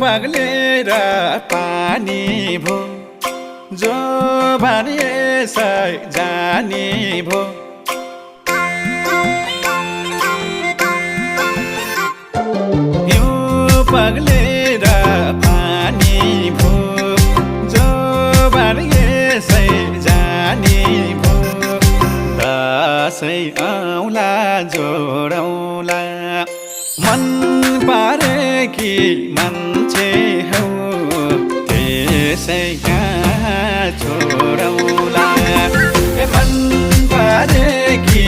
बग्लेर पानी भो जो भने यसै जाने भो यो बग्लेर पानी भो जो भने यसै जाने भो दसैँ आउला जोडौला मन पारेकी मान्छे हौ त्यसै कहाँ छोडौला मन पारेकी